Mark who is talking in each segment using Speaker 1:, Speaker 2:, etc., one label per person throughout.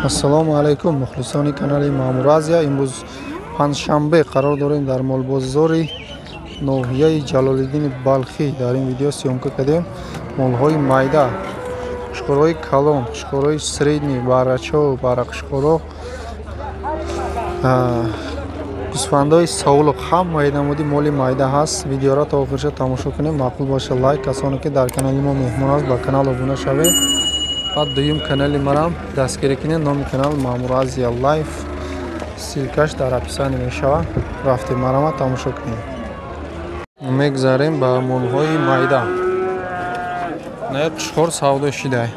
Speaker 1: Ассалому алайкум, мухлисони канали Маъмур Азия. Имрӯз панҷшанбе қарор дорем дар молбозори ноҳияи Ҷалолиддини Балхӣ. Дар ин видео съёмка кардем молҳои майда, қушқорҳои калон, қушқорҳои средний, барачо, барақушқоро, гӯсфандҳои савлуқ, ҳамаи намуди моли майда ҳаст. Видеоро то охирша тамошо кунем. Маъқул боша лайк. Касоне ки дар канали мо меҳмон аст, ба канал обуна шавед. Баъд дуюм канали марам дастгирӣ кунед. Номи канал Маъмур Азия Лайф, ссылка ш дар описание мешавад. Рафтем, марама тамошо кунем. Мегзарем ба молҳои майда. На қушқор савдо шида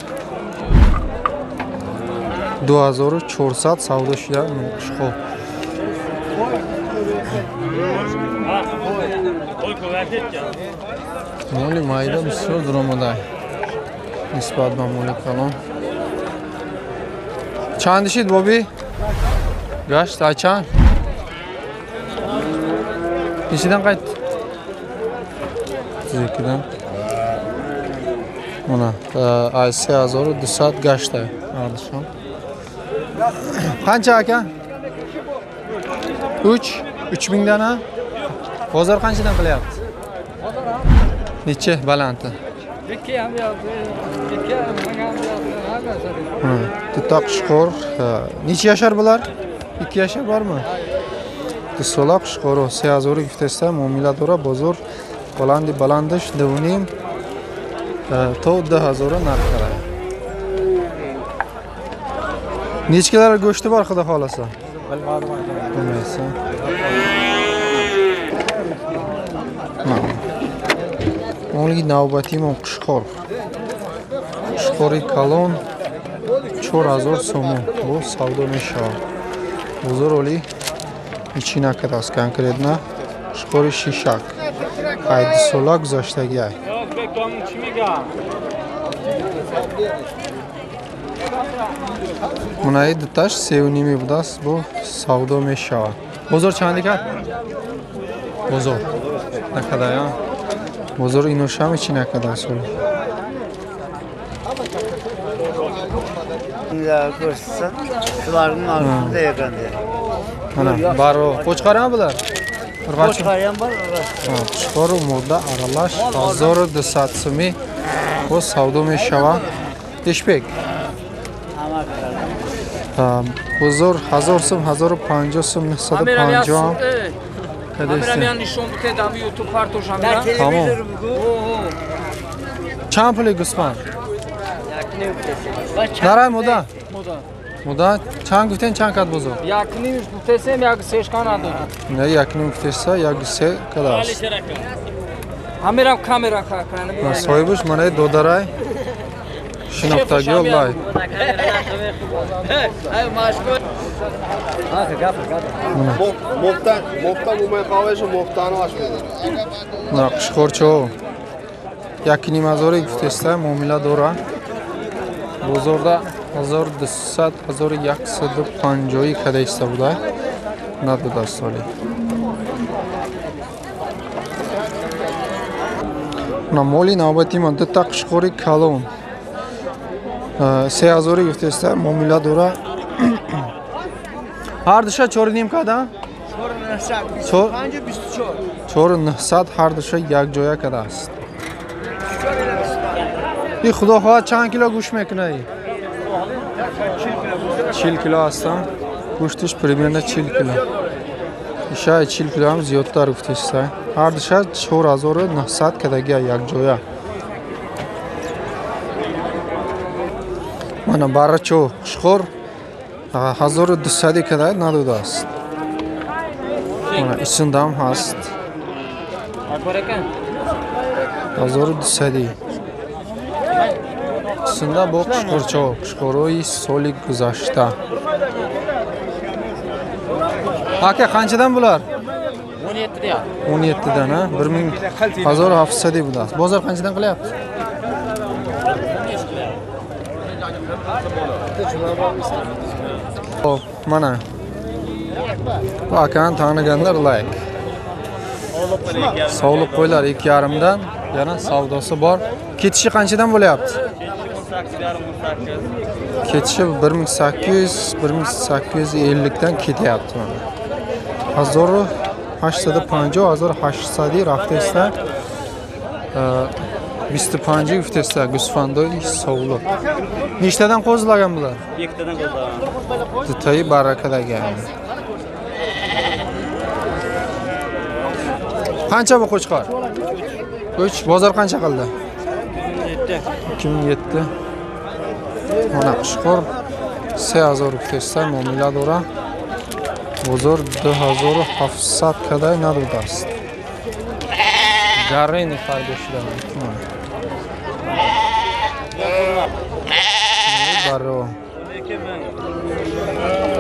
Speaker 1: 2400 савдо шида қушқор. Моли майда бисёр дуромада нисбат ба моли калон. Чанд шид боби? Гашт ай чанд? Нечидан қайт? 32-дан. Мана ай 3200 гашт ай ардишон. Qancha aka? 3 3000dan ha? Bozor qanchadan qilyapti? Necha balanti?
Speaker 2: 2 ham yo'q, 2 ham
Speaker 1: yo'q. Bitta qushqor. Necha yashar bular? 2 yashar bormi? Sola qushqor 3000 guftasa muomila dora. Bozor balandi balandish 2.5 то 2000 narx qaraydi. Necha kilo go'shti bor xudo xolasa?
Speaker 2: Bilmadim.
Speaker 1: Bilmaysan. Молги навбатимон қушқор. Қушқори калон 4000 сомон бо савдо мешавад. Бозор оли ҳичи накардааст конкретно. Қушқори шишак. Ай 2 сола гузаштагӣ ай. Мунаи дуташ 3.5 будааст, бо савдо мешавад. Бозор чанди кард? Бозор накарда, бозор иношам ҳичи накардааст. Баро qo'chqorami bular?
Speaker 2: Qo'chqoriyam bor.
Speaker 1: Qo'chqoru мурда аралаш 1200 сӯмӣ бо савдо мешавад. Ишбек бозор 1000 сум, 1050 сум, 950.
Speaker 2: Ҳамирам нишон бите дам YouTube партошам.
Speaker 1: Чанд пули гӯсфанд? Нарай муда? Муда чанд гуфтен, чанд кад бозор?
Speaker 2: 1.5 гуфтесем, 1.3 кан надод.
Speaker 1: Не, 1.5 гуфтеса, 1.3 кад аст.
Speaker 2: Ҳамирам камера кардам.
Speaker 1: Соҳибаш манаи додарай шинохтагӣ лай. На қушқорчо 1.5 гуфтеста муомила дора. Бозорда 1200, 1150 када иста буда. Надодааст соли. На моли навбати ма дута қушқори калон 3000 гуфтеста муомила дора. Ҳар душа 4.5 када? 4900 ҳар душа якҷоя кадааст. И худо хоҳад чанд кило гӯшт мекунад? 40 кило ҳастам. Гӯштиш примерно 40 кило. Иша 40 кило ҳам зиёдтар гуфтеста. Ҳар душа 4900 кадагия якҷоя. Мана барачо қушқор 1200 када надодааст. Мана исундам ҳаст. 1200. Исунда бо қушқорчо, қушқорҳои соли гузашта. Ака қанчадан bular?
Speaker 2: 17-dan.
Speaker 1: 17-dan, ha? 1700 будааст. Бозор qanchadan qilyapti? Xo'p, mana. Bu akani taniganlar like. Sovliq qo'ylar 2.5dan, yana savdosi bor. Ketishi qanchadan bo'lyapti?
Speaker 2: 18,5 18.
Speaker 1: Ketishi 1800 1850 dan ketyapti mana. 1850 1800 рафтеста. 25 гуфтеста гӯсфандои совлуқ. Нештадан qo'zlagan bular?
Speaker 2: Ikkitadan qo'zlagan.
Speaker 1: Dutayi barakadagan. Qancha bu qo'chqor? 3. Bozor qancha qildi? 2007. Mana qo'chqor 3000 гуфтеста муомила дора. Бозор 2700 кадай надодааст. Гарини фарбо шуда. Баро.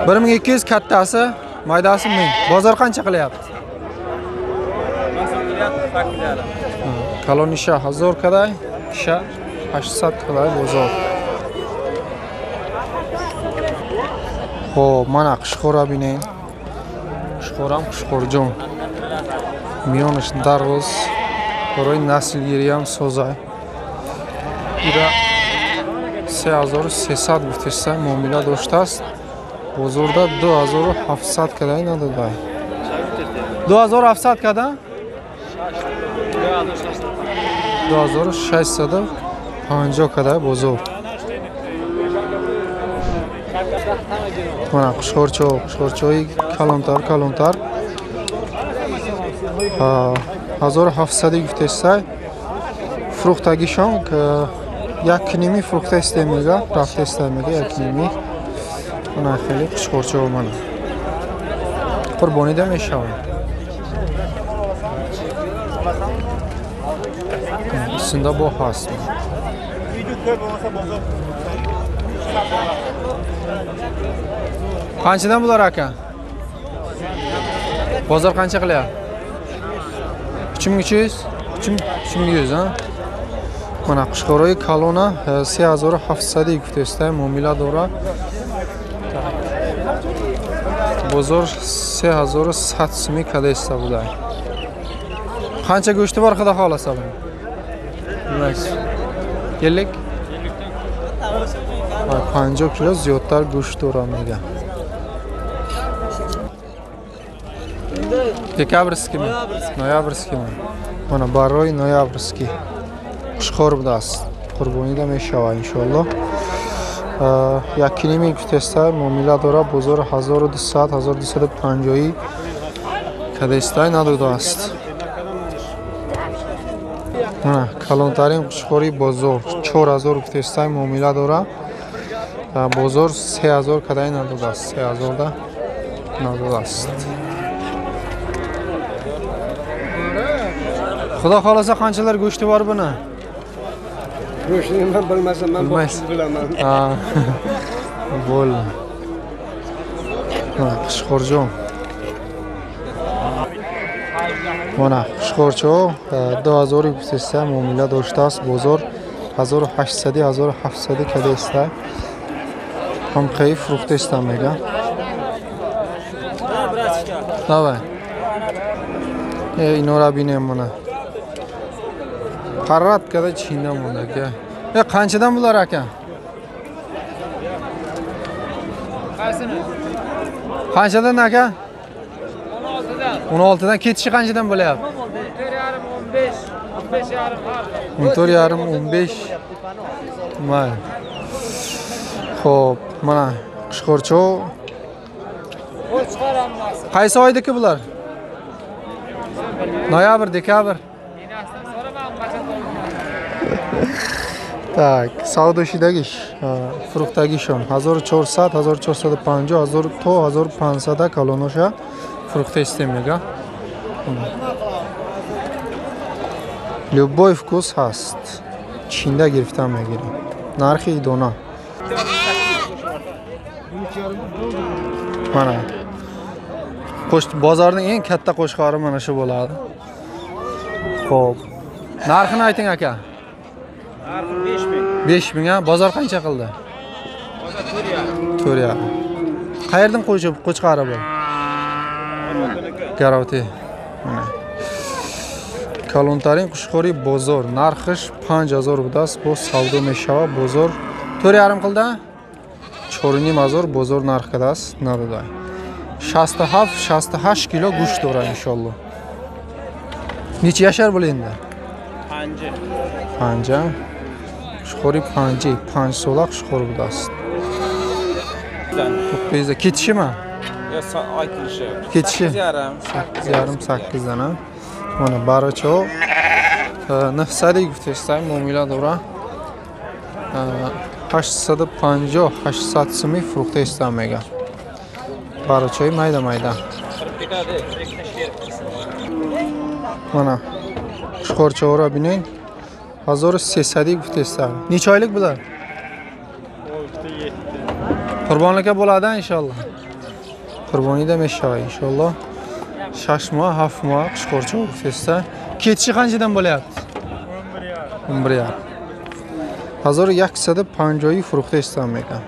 Speaker 1: 1200 kattasi, maydasi 1000. Bozor qancha qilyapti? Kalonisha 1000 kaday, kisha 800 kaday bozor. Xo'p, mana qishqora bining. Qishqoram qishqorjon. Миёнаш дароз, барои наслгириам созай. Ира 3300 гуфтеста муомила доштааст. Бозорда 2700 кадай надодай. 2700 када? 2650 кадай бозор. Mana qushqorcho, qushqorchoyi kalontar, kalontar. 1700 гуфтеста. Фрухтагишон як ними фрухта истемега, рафта истемега як ними. Mana хеле қушқорчо mana. Қурбонида мешавад. Синда бо ҳаст. Qanchadan bular aka? Bozor qancha qilyapti? 3300, 3100, ha? Mana qishqoroyi kalona 3700 гуфтеста муомила дора. Бозор 3100 сӯми кадаиста будай. Qancha go'shti bor xudo xolasa buni? Bilmaysiz. 50? 50 kilo ziyodtar go'sht dora mega. Dekabrskimi? Noyabrskimi? Mana барои ноябрский. Қушқор будааст. Қурбонида мешавад иншоаллоҳ. Як ними гуфтеста муомила дора бозор 1200 1250 кадестай надодааст. Mana калонтарин қушқори бозор 4000 гуфтестай муомила дора. Бозор 3000 кадай надодааст. 3000 да надодааст. Xudo xolasa qanchalar go'shti bor buni?
Speaker 3: Go'shtini men bilmasam, men boqishni bilaman.
Speaker 1: Ha. Bo'ldi. Mana qishqorjon. Mana qishqorcho 2000 гуфтеста муомила доштааст. Бозор 1800 1700 кадаиста. Ҳам хеле фурӯхтаиста мега. Давай. Инора бинем mana. Qarratkada chinda monda aka. Qanchadan bular aka?
Speaker 2: Qaysini?
Speaker 1: Qanchadan aka?
Speaker 2: 16dan.
Speaker 1: 16dan ketishi qanchadan bo'lyapti?
Speaker 2: 14,5 15, 15,5 har.
Speaker 1: 14,5 15. Mayli. Xo'p, mana qishqorcho.
Speaker 2: Qo'chqor hammasi.
Speaker 1: Qaysi oydiki bular? Noyabr, dekabr. Так, savdoshidagi фурӯхтагишон 1400, 1450, 1000 то 1500 калоноша фурӯхта истем мега. Любой вкус ҳаст. Чинда гирифтан мегирем. Нархи идона. Mana bozorning eng katta qo'chqori mana shu bo'ladi. Xo'p. Narxini ayting aka.
Speaker 2: Narxi 5000.
Speaker 1: 5000 ha? Bozor qancha qildi?
Speaker 2: Bozor 4,5.
Speaker 1: 4,5. Qayerdan qo'chqori bu? Garovti. Mana. Калонтарин қушқори бозор нархиш 5000 будааст, боз савдо мешавад бозор. Тӯри ярим қилда? 4500 бозор нарх кардааст, надода. 67 68 кило гӯшт дорад иншоалло. Нечи яшар була энди?
Speaker 2: 5.
Speaker 1: 5. Қушқори 5, 5 сола қушқор будааст. 9 ketishimi?
Speaker 2: Yo, aytilishi.
Speaker 1: Ketishi.
Speaker 2: 8,5.
Speaker 1: 8,5 8dan a. Mana baracho 900 гуфтестай муомила дора. 850 800 суми фурӯхтаистам мега. Барачои майда майда. Mana қушқорчаҳоро бинед. 1300 гуфтеста. Necha oylik bular?
Speaker 2: 6-7.
Speaker 1: Qurbonlikka bo'ladi inshaalloh. Qurbonida mешава inshaalloh. 6 moh, 7 moh qushqorcha гуфтеста. Ketishi qanchadan bo'lyapti? 11,5. 1150 фурӯхтаистам мегам.